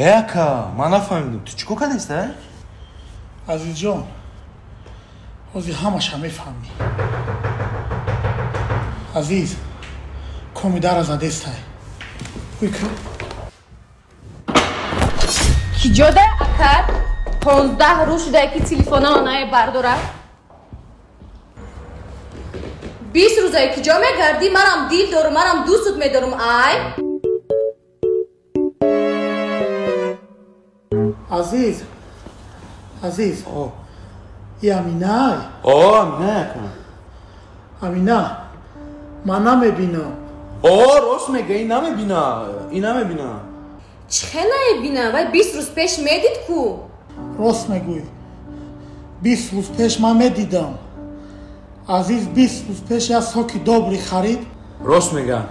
Э, ака, ман нафаҳмидам, ту чӣ кор кардеста? Азизҷон, ҳозир ҳамаша мефаҳмӣ. Азиз, коми дара задестай. Ки ҷода акар 15 рӯз шуда ки телефона онае бардорад. 20 рӯзае ки ҷо мегардӣ, манам дил дорум, манам дӯстут медорум, ай. Азиз, Азиз, и Аминай. О, Амина ака. Амина, ман намебинам. О, рост мега, и намебина, и намебина. Чӣ хел намебина? Вай 20 рӯз пеш медид ку? Рост мегӯй. 20 рӯз пеш ман медидам. Азиз 20 рӯз пеш як соки добрый харид. Рост мега.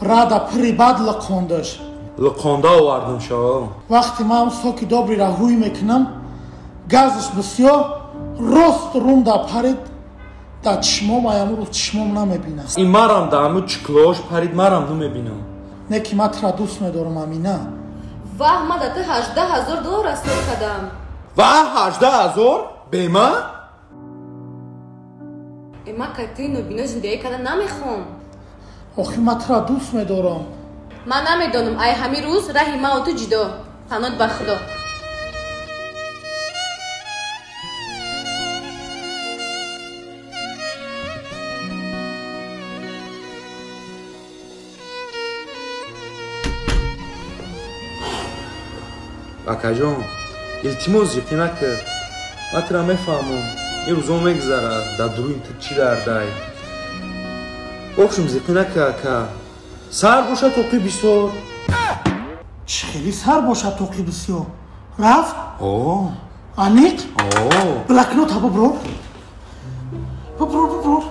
Рада пири бад лиқондаш. Лиқонда овардам шо. Вақте ман соки добрыйра ҳуй мекунам, газаш бисёр рост румда парид, дар чишмом, ай амрӯз чишмом намебинам. Ин марам да аму чиклош парид, марам намебинам. Не ки ман тура дӯст медорам, Амина. Ваҳ, ман да ту 18 000 доллар расход кардам. Ваҳ, 18 000? Бема? Э, ман кай туи нобино зиндагӣ карда намехоҳам. Охи ман тура дӯст медорам. Ман намедонам, ай ҳамин рӯз раҳи ман ту ҷидо. Панот ба Худо. Акаҷон, илтимос зиқӣ накард. Ман тура мефаҳмам. Ин рӯзо мегузарад, дар дуруни ту чӣ дардай. Бохшум зиқӣ накард, ака. Сар бошад тоқи бисёр. Чӣ хеле сар бошад тоқи бисёр? Рафт? О. Аниқ? О. Блокнота биброр. Биброр, биброр.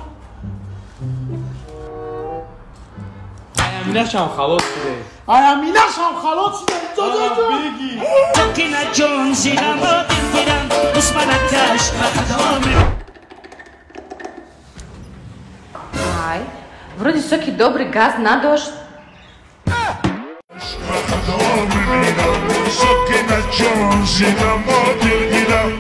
Аминашам халос шуде. Ай Аминашам халос шуде. Ҷо ҷо ҷо. Беги. Тоқина ҷон зирам дилгирам, душманакаш мақдом. Ай, вроде соки добрый газ надошт. Сокина ҷон зирам дилгирам.